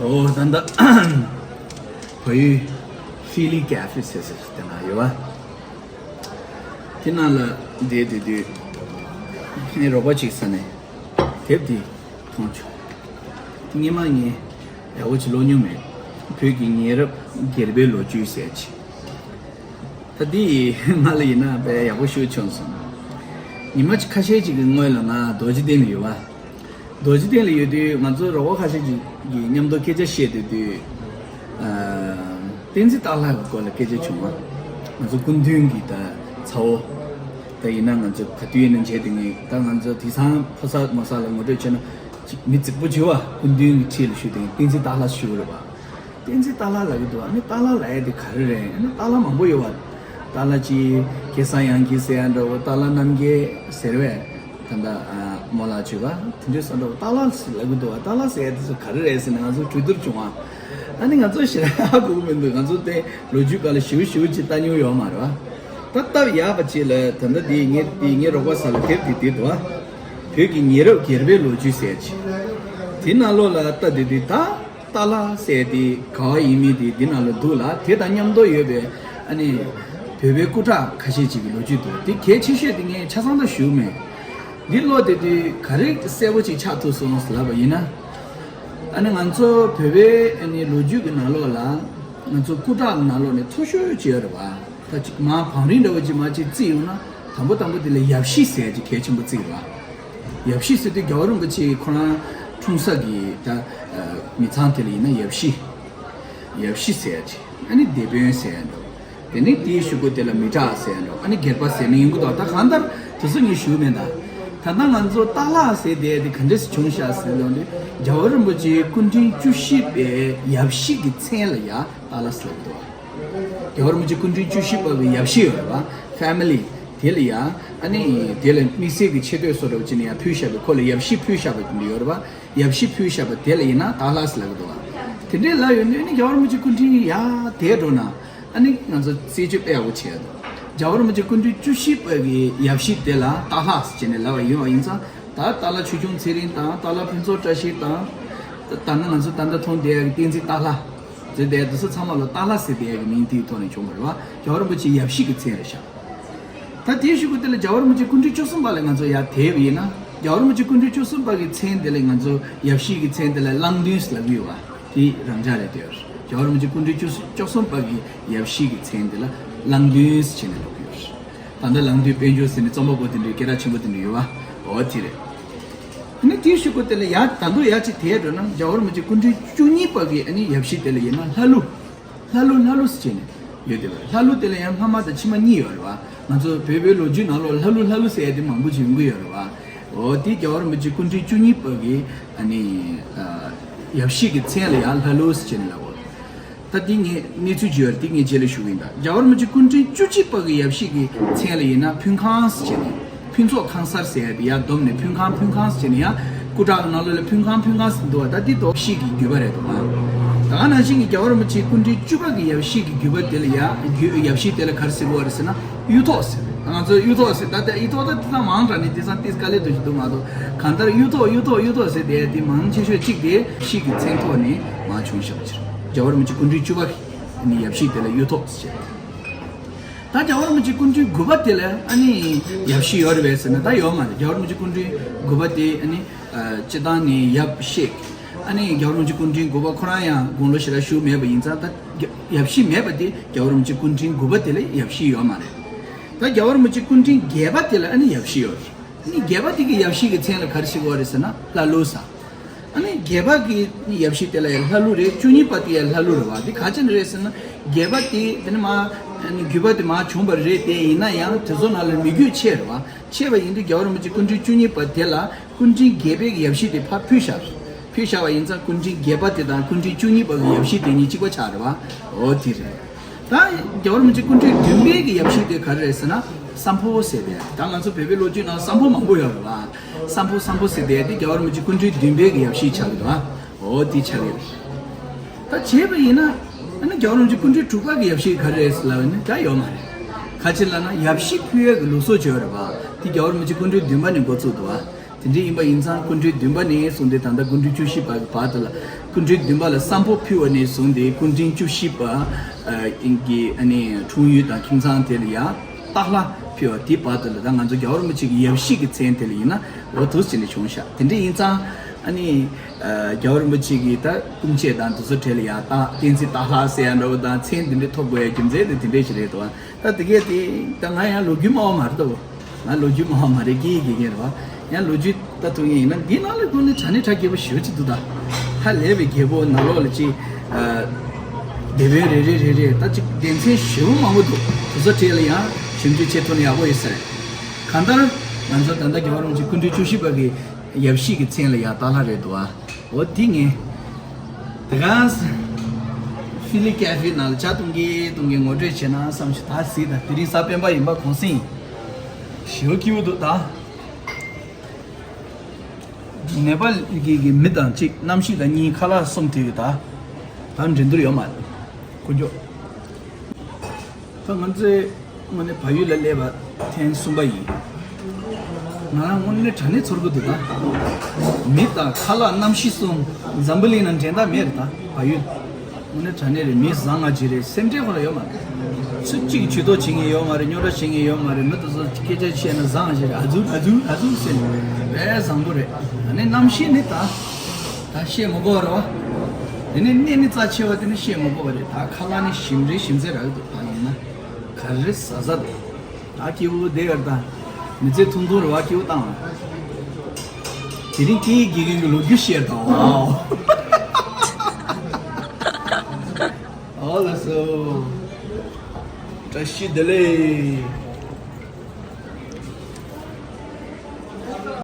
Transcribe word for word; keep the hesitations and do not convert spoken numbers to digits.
ཨོ་ད་ལྟ་བལ་ཡུལ་ཧྥི་ལི་ཀ་ཧྥེ་ཟེར་ཟེར་དེ་ན་ཡོད་བ། དེ་ནང་ལ་བསྡད་དུས་དུས་ངའི་རོགས་པ་གཅིག་ས་ནས་དེབ་དེ་མཐོང་བྱུང་། དེ་སྔོན་མ་ངས་ཡག་པོ་ཅིག་ཀློག་མྱོང་མེད། བོད་ཀྱི་ཉེ་རབས་སྒེར་པའི་ལོ་རྒྱུས་ཟེར་ཅིག་ད་འདི་ང་ལ་ཡིན་ན་དཔེ་ཡག་པོ་ཞིག་བྱུང་སོང་། ཉི་མ་ཁ་ཤས་ཅིག་གི་སྔོན་ལ་ང་རྡོ་རྗེ་གདན་ལ་ཡོད་པ། རྡོ་རྗེ་གདན་ལ་ཡོད་དུས་ང་ཚོ་རོགས་པ་ཁ་ཤས་ཅིག་གིས་མཉམ་དུ་སྐད་ཆ་བཤད་བསྡད་དུས། ཨ། བསྟན་འཛིན་སྟག་ལྷ་གི་སྐོར་ལ་སྐད་ཆ་བྱུང་བ། ང་ཚོ་སྐུ་མདུན་གྱི་ད་ཚ་བོ། ད་ཡིན་ན་ང་ཚོ་ག་དུས་ཡིན་ན་མཇལ་དུས་ངས་ད་ང་ཚོ་དེང་སང་ཕོ་གསར་མོ་གསར་ལ་ངོ་སྤྲོད་བྱས་ན་ཅིག་མི་རྫིག་པོ་བྱེད་བ། སྐུ་མདུན་གྱི་འཁྲིས་ལ་བཞུགས་དུས་བསྟན་འཛིན་སྟག་ལྷ་ཞུ་གི་རེད་པ། བསྟན་འཛིན་སྟག་ལྷ་ལབ་ཀྱི་འདུག་ཨ་ནི་སྟག་ལྷ་ལབ་ཡ་དེ་ག་རེ་རེད། ཨ་ནི་སྟག་ལྷ་མང་པོ་ཡོད་པ། སྟག་ལྷ་ཅིག་སྐལ་བཟང་དབྱངས་སྐྱིད་ཟེར་ཡ་འདྲ་བོ། སྟག་ལྷ་རྣམ་རྒྱལ་ཟེར་བས། ད་ལྟ་ཨ་མོ་ལགས་བྱོས་པ་དེ་འདྲས་སོང་འདྲ་བོ། སྟག་ལྷ་ཟེར་ལབ་ཀྱི་འདུག་བ། སྟག་ལྷ་ཟེར་ཡ་དེ་ཚོ་ག་རེ་རེད་ཟེར་ན་ང་ཚོ་གྲོས་བསྡུར་བྱུང་བ། ཨ་ནི་ང་ཚོ་ཞེ་དྲག་ཧ་གོ་གི་མི་འདུག་ང་ཚོ་དེ་ལོ་རྒྱུས་སྐོར་ལ་ཞིབ་ཞིབ་ཅིག་ལྟ་མྱོང་ཡོད་མ་རེད་བ། ད་སྟབས་ཡག་པ་ཅིག་ལ་ད་ལྟ་དེ་ངའི་དེ་ངའི་རོགས་པ་ས་ལ་དེབ་དེ་དེ་འདུག་བ། བོད་ཀྱི་ཉེ་རབས་སྒེར་པའི་ལོ་རྒྱུས་ཟེར་ཅིག་དེ་ནང་ལོགས་ལ་ལྟ་བསྡད་དུས་ད། སྟག་ལྷ་ཟེར་དེ་ག་བ་ཡིན་མིན་དེ་འདི་ནང་ལ་འདུག་ལ། དེ་དང་མཉམ་དུ་ཡོད་པའི་ཨ་ནི་བོད་པའི་སྐུ་དྲག་ཁ་ཤས་ཅིག་གི་ལོ་རྒྱུས་འདུག་དེ་གལ་ཆེ་ཤོས་དེ་ངས་ཆ་ཚང་ད་ཞུ་མེད། འདི་ཀློག་བསྡད་དུས་ག་རེ་གསལ་པོ་ཅིག་ཆགས་ཐུབ་སོང་ཟེར་ལབ་པ་ཡིན་ན། ཨ་ནི་ང་ཚོ་བོད་པའི་ཨ་ནི་ལོ་རྒྱུས་ཀྱི་ནང་ལོགས་ལ་ང་ཚོ་སྐུ་དྲག་གི་ནང་ལོགས་ནས་མཐོ་ཤོས་ཅིག་ཡོད་རེད་བ། ད་ཅིག་མར་བང་རིམ་འདྲ་བོ་ཅིག་མར་ཅིག་བརྩིས་ཡོང་ན་དང་པོ་དང་པོ་དེ་ལ་ཡབ་གཞིས་ཟེར་ཅིག་གལ་ཆེན་པོ་བརྩིས་རེད་བ། ཡབ་གཞིས་ཟེར་དུས་རྒྱལ་བ་རིན་པོ་ཆེ་ཁོ་རང་འཁྲུངས་ས་གི་ད་མི་ཚང་དེ་ལ་ཡིན་ན་ཡབ་གཞིས། ཡབ་གཞིས་ཟེར་ཡ་ཅིག་ཨ་ནི་སྡེ་དཔོན་ཟེར་ཡ་འདྲ་བོ། དེ་ནས་དེའི་གཞུག་གུ་དེ་ལ་མི་དྲག་ཟེར་ཡ་འདྲ་བོ། ཨ་ནི་སྒེར་པ་ཟེར་ནི་ཡིན་གྱི་འདུག་ད་གང་ལྟར་དེ་ཚོ་ངས་ཞུས་མེད་ད། ད་ལྟ་ང་ཚོ་སྟག་ལྷ་ཟེར་དེ་དེ་ག་འདྲས་སེ་བྱུང་ཤག་ཟེར་ལབ་དུས་རྒྱལ་བ་རིན་པོ་ཆེའི་སྐུ་ཕྲེང་བཅུ་བཞི་པའི་ཡབ་གཞིས་ཀྱི་མཚན་ལ་ཡ་སྟག་ལྷ་ཟེར་ལབ་འདུག་རྒྱལ་བ་རིན་པོ་ཆེ་སྐུ་ཕྲེང་བཅུ་བཞི་པ་གི་ཡབ་གཞིས་ཡོད་རེད་བ། ཕེ་མི་ལི། དེ་ལ་ཡ། ཨ་ནི་དེ་ལ་དམིགས་བསལ་གྱི་ཆེ་བསྟོད་བཟོ་འདྲ་བོ་ཅིག་ནས་ཡ་ཕུལ་བཞག་པའི་ཁོ་ལ་ཡབ་གཞིས་ཕུལ་བཞག་པ་དེ་འདྲ་ཡོད་རེད་བ། ཡབ་གཞིས་ཕུལ་བཞག་པ་དེ་ལ་ཡིན་ན་སྟག་ལྷ་ཟེར་ལབ་ཀྱི་འདུག་བ། དེ་འདྲས་ལབ་ཡོང་དུས་ཨ་ནི་རྒྱལ་བ་རིན་པོ་ཆེ་སྐུ་ཕྲེང་ཡ་དེ་འགྲོ་ན། ཨ་ནི་ང་ཚོ་རྩད་གཅོད་དཔེ་ཡག་པོ་བྱས་འདུག་རྒྱལ་བ་རིན་པོ་ཆེ་སྐུ་ཕྲེང་བཅུ་བཞི་པ་གི་ཡབ་གཞིས་དེ་ལ་སྟག་ལྷ་ཟེར་ནས་ལབ་པ་ཡིན་པ་ཡིན་ཙང་། ད་སྟག་ལྷ་ཆོས་སྐྱོང་ཚེ་རིང་དང་སྟག་ལྷ་ཕུན་ཚོགས་བཀྲ་ཤིས་དང་། ད་ལྟ་ང་ཚོ་ད་ལྟ་མཐོང་བསྡད་ཡ་གི་བསྟན་འཛིན་སྟག་ལྷ། ཟེར་དེ་དེ་ཚོ་ཚང་མ་ལ་སྟག་ལྷ་ཟེར་དེ་ཡ་གི་མིང་དེའི་ཐོག་ནས་བྱུང་བ་རེད་བ། རྒྱལ་བ་རིན་པོ་ཆེའི་ཡབ་གཞིས་ཀྱི་མཚན་རེད་ཤག་ད་དེའི་གཞུག་གུ་དེ་ལ་རྒྱལ་བ་རིན་པོ་ཆེ་སྐུ་ཕྲེང་བཅུ་གསུམ་པ་ལ་ང་ཚོ་ཡར་དེད་པ་ཡིན་ན། རྒྱལ་བ་རིན་པོ་ཆེ་སྐུ་ཕྲེང་བཅུ་གསུམ་པ་གི་མཚན་དེ་ལ་ང་ཚོ་ཡབ་གཞིས་ཀྱི་མཚན་དེ་ལ་གླང་མདུན་ཟེར་ལབ་ཀྱི་ཡོད་བ། དེ་རང་འཇགས་རེད་དེ། རྒྱལ་བ་རིན་པོ་ཆེ་སྐུ་ཕྲེང་བཅུ་བཅུ་གསུམ་པ་གི་ཡབ་གཞིས་ཀྱི་མཚན་དེ་ལ་གླང་མདུན་ཟེར་བྱས་ནས་འབོད་ཀྱི་ཡོད་རེད། ད་ལྟ་གླང་མདུན་དཔལ་འབྱོར་ཟེར་ནས་རྩོམ་པ་པོ་དེ་འདྲའི་སྐད་གྲགས་ཆེན་པོ་དེ་འདྲ་ཡོད་བ། འོ་དེ་རེད། ནི་དེའི་གཞུག་གུ་དེ་ལ་ཡར་ད་དུང་ཡར་ཅིག་དེད་འགྲོ་ན་རྒྱལ་བ་རིན་པོ་ཆེ་སྐུ་ཕྲེང་བཅུ་གཉིས་པ་གི་ཨ་ནི་ཡབ་གཞིས་དེ་ལ་ཡིན་ན་ལྷ་ཀླུ། ལྷ་ཀླུ་ལྷ་ཀླུ་ཟེར་བྱས་ནས་ཡོད་དེ་བ། ལྷ་ཀླུ་དེ་ལ་ཡང་ལྷ་མ་དང་ཕྱི་མ་གཉིས་ཡོད་རེད་བ། ང་ཚོ་བོད་པའི་ལོ་རྒྱུས་ནང་ལོགས་ལྷ་ཀླུ་ལྷ་ཀླུ་ཟེར་ཡ་དེ་མང་པོ་ཅིག་ཡོང་གི་ཡོད་རེད་བ། འོ་དེ་རྒྱལ་བ་རིན་པོ་ཆེ་སྐུ་ཕྲེང་བཅུ་གཉིས་པ་གི་ཨ་ནི་ཡབ་གཞིས་ཀྱི་མཚན་ལ་ཡང་ལྷ་ཀླུ་ཟེར་བྱས་ནས་ལབ་འོ། ད་འདི་ངས་གནས་ཚུལ་ཅིག་ཡོད་རེད། འདི་ངས་རྗེས་ལ་ཞུ་གི་ཡིན། ད་རྒྱལ་བ་རིན་པོ་ཆེ་སྐུ་ཕྲེང་བཅུ་གཅིག་པ་གི་ཡབ་གཞིས་ཀྱི་མཚན་ལ་ཡིན་ན་ཕུན་ཁང་ཟེར་བྱས་ནས། ཕུན་ཚོགས་ཁང་གསར་ཟེར་ཡ་དེ་ཡར་བསྡོམས་ནས་ཕུན་ཁང་ཕུན་ཁང་ཟེར་བྱས་ནས་ཡང་སྐུ་དྲག་གི་ནང་ལོགས་ལ་ཕུན་ཁང་ཕུན་ཁང་ཟེར་འདུག་བ། ད་འདི་ཡབ་གཞིས་ཀྱི་བརྒྱུད་པ་རེད་འདུག་བ། ད་ག་ནང་བཞིན་གྱི་རྒྱལ་བ་རིན་པོ་ཆེ་སྐུ་ཕྲེང་བཅུ་པ་གི་ཡབ་གཞིས་ཀྱི་བརྒྱུད་པ་དེ་ལ་ཡ་བརྒྱུད་ཡབ་གཞིས་དེ་ལ་ག་རེ་ཟེར་གི་ཡོད་རེད་ཟེར་ན་གཡུ་ཐོག་ཟེར། ད་ང་ཚོ་གཡུ་ཐོག་ཟེར། ད་ལྟ་གཡུ་ཐོག་ད་དེ་ཚང་མང་དྲགས་ནས་དེང་སང་ཏིས་དཀའ་ལས་འདུག་ཞིག་འདུག་མ་གཏོགས། གང་ལྟར་གཡུ་ཐོག་གཡུ་ཐོག་གཡུ་ཐོག་ཟེར་དེ་དེ་མང་ཆེ་ཤོས་གཅིག་དེ་གཞིས་ཀྱི་མཚན་ཐོག་ནས་མར་བྱུང་བཞག་པ་ཕྱིར། རྒྱལ་བ་རིན་པོ་ཆེ་སྐུ་ཕྲེང་བཅུ་པ་ནི་ཡབ་གཞིས་དེ་ལ་གཡུ་ཐོག་ཟེར། ད་རྒྱལ་བ་རིན་པོ་ཆེ་སྐུ་ཕྲེང་དགུ་པ་དེ་ལ་ཨ་ནི་ཡབ་གཞིས་ཡོད་རེད་པས་ཟེར་ན་ད་ཡོད་མ་རེད། རྒྱལ་བ་རིན་པོ་ཆེ་སྐུ་ཕྲེང་དགུ་པ་དེ་ཨ་ནི་སྤྱི་བཏང་ནས་ཡབ་གཤེགས། ཨ་ནི་རྒྱལ་བ་རིན་པོ་ཆེ་སྐུ་ཕྲེང་དགུ་པ་ཁོ་རང་ཡང་དགུང་ལོ་ཞེ་དྲག་ཞུགས་མེད་པ་ཡིན་ཙང་ད་ཡབ་གཞིས་མེད་པ་དེ་རྒྱལ་བ་རིན་པོ་ཆེ་སྐུ་ཕྲེང་དགུ་པ་དེ་ལ་ཡབ་གཞིས་ཡོད་མ་རེད། ད་རྒྱལ་བ་རིན་པོ་ཆེ་སྐུ་ཕྲེང་བརྒྱད་པ་དེ་ལ་ཨ་ནི་ཡབ་གཞིས་ཡོད་རེད། ཨ་ནི་བརྒྱད་པ་དེ་གི་ཡབ་གཞིས་ཀྱི་མཚན་ལ་ག་རེ་ཞིག་ཡོད་རེད་ཟེར་ན་ལྷ་ཀླུ་ཟེར། ཨ་ནི་བརྒྱད་པ་གི་ཡབ་གཞིས་དེ་ལ་ཡང་ལྷ་ཀླུ་རེད། བཅུ་གཉིས་པ་དེ་ཡང་ལྷ་ཀླུ་རེད་བ། འདི་ག་ཅི་ནས་རེད་ཟེར་ན་བརྒྱད་པ་དེ་དེ་ནི་མ་ཨ་ནི་བརྒྱུད་པ་དེ་མ་བྱུང་བ་རེད་དེ། ཡིན་ན་ཡང་དེ་ཚོ་ནང་ལ་མི་བརྒྱུད་ཆེ་རེད་བ། ཆེ་བ་ཡིན་དུས་རྒྱལ་བ་རིན་པོ་ཆེ་སྐུ་ཕྲེང་བཅུ་གཉིས་པ་དེ་ལ་སྐུ་ཕྲེང་བརྒྱད་པའི་ཡབ་གཞིས་དེ་ཕར་ཕུལ་བཞག་ཕུལ་བཞག་པ་ཡིན་ཙང་སྐུ་ཕྲེང་བརྒྱད་པ་དེ་དང་སྐུ་ཕྲེང་བཅུ་གཉིས་པ་གི་ཡབ་གཞིས་དེ་གཉིས་གཅིག་པ་ཆགས་རེད་བ། འོ་དེ་རེད། ད་རྒྱལ་བ་རིན་པོ་ཆེ་སྐུ་ཕྲེང་བདུན་པའི་གི་ཡབ་གཞིས་དེ་ག་རེ་རེད་ཟེར་ན་སམ་ཕོ་ཟེར་བས། ད་ང་ཚོ་བོད་པའི་ལོ་རྒྱུས་ནང་སམ་ཕོ་མང་པོ་ཡོད་རེད་བ། སམ་ཕོ་སམ་ཕོ་ཟེར་དེ་དེ་རྒྱལ་བ་རིན་པོ་ཆེ་སྐུ་ཕྲེང་བདུན་པའི་གི་ཡབ་གཞིས་ཆགས་ཀྱི་འདུག་བ། འོ་དེ་ཆགས་ཀྱི་རེད། ད་བྱས་པ་ཡིན་ན་ཨ་ནི་རྒྱལ་བ་རིན་པོ་ཆེ་སྐུ་ཕྲེང་དྲུག་པ་གི་ཡབ་གཞིས་ག་རེ་རེད་ཟེར་ལབ་ཡིན་ན་ད་ཡོད་མ་རེད། ག་ཅི་ལབ་ན་ཡབ་གཞིས་ཕུལ་ཡས་ཀྱི་ལུགས་སྲོལ་ཅིག་ཡོད་རེད་བ། དེ་རྒྱལ་བ་རིན་པོ་ཆེ་སྐུ་ཕྲེང་བདུན་པ་ནས་འགོ་བཙུགས་འདུག་བ། དེ་འདྲ་ཡིན་པ་ཡིན་ཙང་སྐུ་ཕྲེང་བདུན་པ་ནས་བཟུང་སྟེ་ད་ལྟ་སྐུ་ཕྲེང་བཅུ་བཞི་པ་གི་བར་དུ་ལ། སྐུ་ཕྲེང་བདུན་པ་ལ་བསམ་ཕོར་ཕུལ་བ་ནས་བཟུང་སྟེ་སྐུ་ཕྲེང་བཅུ་བཞི་པ་ཨ་གི་ཨ་ནི་འཁྲུངས་ཡུལ་དང་ཁྱིམ་ཚང་དེ་ལ་ཡང་སྟག་ལྷ་ཕུལ་བ་དེའི་བར་དུ་ལ། ད་ང་ཚོ་རྒྱལ་བ་རིན་པོ་ཆེ་གི་ཡབ་གཞིས་ཀྱི་མཚན་དེ་ལ་ཡིན་ན་འོ་འདུག་སེ་བྱས་ནས་བྱུང་ཤག་དེ་འདྲ་ཡིན་ཙང་ཨ་ནི་ཨ་རྒྱལ་བ་རིན་པོ་ཆེ་གི་ད་སྐུ་མཆེད་དང་དེ་ཚོ་གྲས་ལ་ཡང་སྟག་བསྟན་འཛིན་སྟག་ལྷ་ཟེར་ཡ་འདྲ་བོ་དང་མཚན་དེ་འདྲ་ཐོབ་དགོས་ཡ་རྒྱུ་མཚན་དེ་དེ་འདྲ་ཞིག་རེད་འདུག་ད་དེ་གས་དེ་ད་ང་ཡང་ལོ་རྒྱུས་སྨྲ་བ་མ་རེད་དོ། ང་ལོ་རྒྱུས་སྨྲ་བ་མ་རེད། སྐད་ཡིག་དགེ་རྒན་རེད་བ། ཡང་ལོ་རྒྱུས་ལྟ་ཐུབ་ངེས་ཡིན་ན་འདི་ནང་ལ་ཁོ་ནི་དྲ་གནས་གྲ་རྒྱས་པོ་ཞེ་པོ་ཅིག་འདུག་ད་ཧ་ལས་པའི་རྒྱལ་པོ་ནང་ལོགས་ལ་ཅིག་ཨ་སྡེ་དཔོན་རེ་རེ་རེ་རེ་ད་ཅིག་སྡེ་ཚན་ཞེ་པོ་མང་པོ་འདུག་དེ་ཚོ་གྲས་ལ་ཡང་ཞིབ་འཇུག་བྱེད་ཐུབ་ན་ཡག་པོ་ཡོད་ས་རེད། གང་ལྟར་ང་ཚོ་ད་ལྟ་རྒྱལ་བ་རིན་པོ་ཆེ་སྐུ་ཕྲེང་བཅུ་བཞི་པ་གི་ཡབ་གཞིས་ཀྱི་མཚན་ལ་ཡང་སྟག་ལྷ་རེད་འདུག་ཨ། འོ་དེ་ངས་དེ་ག་ཕི་ལི་ཀ་ཧྥེ་ནང་ལ་ཇ་བཏུང་གི་བཏུང་གི་ངོ་སྤྲོད་བྱས་ན་བསམ་ཞིག་ད་གཟིགས་དང་། དེ་རིང་གཟའ་སྤེན་པ་ཡིན་པ་གུང་སེང་ཞེ་པོ་སྐྱིད་པོ་འདུག་ད། ནེ་པ་ལི་གི་གི་མི་དང་གཅིག་གནམ་གཤིས་དང་གཉིས་ཁ་ལག་གསུམ་དེ་གི་ད་ད་འགྲན་བསྡུར་ཡོད་མ་རེད། དཀོན་མཆོག་ད་ང་ཚོའི་དངོས་གནས་བལ་ཡུལ་ལ་སླེབས་པ་ཐེངས་གསུམ་པ་ཡིན། ང་རང་དངོས་གནས་དྲང་གནས་ཚོར་གི་འདུག་ད། མི་དང་ཁ་ལག་གནམ་གཤིས་གསུམ་འཛམ་བུ་གླིང་ནང་འགྲན་ཟླ་མེད་རེད་ད་བལ་ཡུལ། དངོས་གནས་དྲང་གནས་རེད། མི་བཟང་ང་ཅིག་རེད། སེམས་ཁྲལ་ཁོ་རང་ཡོད་མ་རེད། སུ་གཅིག་གིས་ཇུས་གཏོགས་བྱེད་མཁན་ཡོད་མ་རེད། རྙོག་དྲ་བྱེད་མཁན་ཡོད་མ་རེད། མི་དེ་ཚོ་སྐད་ཆ་བཤད་ན་བཟང་ཞིག་རེད། ཨ་ཛུ་ཨ་ཛུ་ཨ་ཛུ་ཟེར་ནས་དཔེ་བཟང་པོ་རེད། ཨ་ནི་གནམ་གཤིས་ནི་ད་ད་བཤད་མི་དགོས་པ་རེད་བ། དེ་ནས་གནས་ནི་རྩ་ཆེ་བ་དེ་ནི་བཤད་མི་དགོས་པ་རེད། ད་ཁ་ལག་ནི་ཞིམ་རེད། ཞིམ་ཚད་རག་གི་འདུག་ད་ཡིན་ན་ག་རེ་ཟ་ཟ་འདུག་ད་སྐྱེ་བོ་བསྡད་ཡོད་ད། མི་ཚེ་ཐུང་ཐུང་རེད་བ། སྐྱེ་བོ་བཏང་བ། དེ་རིང་སྐད་ཡིག་དགེ་རྒན་གྱི་ལོ་རྒྱུས་བཤད་དང་། ཝའོ། ཨོ་ལགས་སོ། བཀྲ་ཤིས་བདེ་ལེགས།